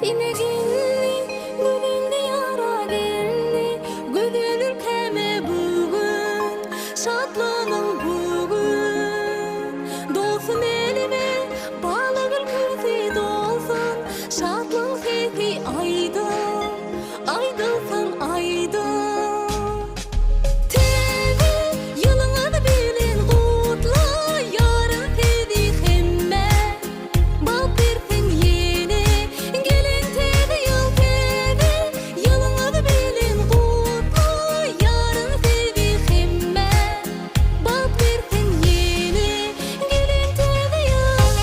Ine geldi, gözel diýara geldi, Gözel ülkäme bu gün, Şatlanyň bu gün. Dolsun elime, bala gülküsi dolsun, Şatlygyň sesi aýdym, aýdylsyn aýdym. Täze ýylyňyz bilen gutlaýaryn sizi hemme. Bagt bersin ýene gelen täze ýyl täze ýylyňyz bilen gutlaýaryn sizi hemme. Bagt bersin ýene gelen täze ýyl.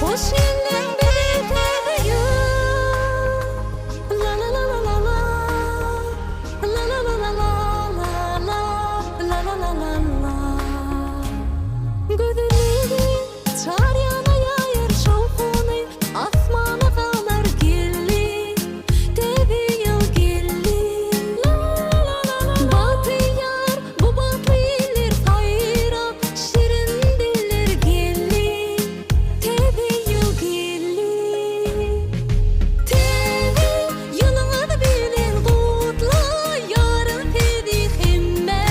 Hoş geldiň bize täze ýyl. La la la la la la. La la la la la la la. La la la la la. Gözelligi çar ýana ýaýar şowhuny asmana galar geldi. Täze ýyl geldi. Bagtyýar bu bagtly iller saýrap, şirin diller geldi. Täze ýyl geldi. Täze ýylyňyz bilen gutlaýaryn sizi hemme.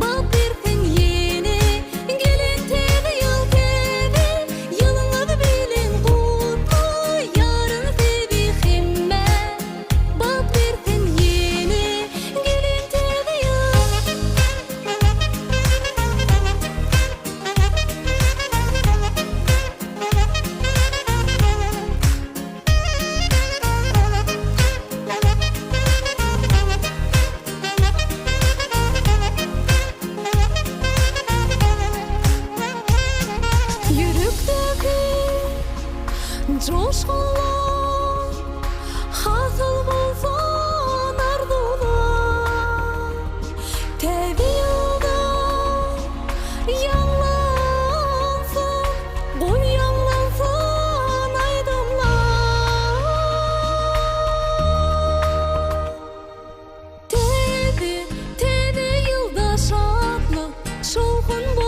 Bagt bersin ýene gelen täze ýyl täze ýylyňyz bilen gutlaýaryn sizi hemme. Bagt bersin ýene gelen täze ýyl. Ýürekdäki joşgunlar hasyl bolsun arzuwlar. Täze ýylda ýaňlansyn, goý ýaňlansyn aýdymlar. Täze, täze ýylda şatlyk, şowhun.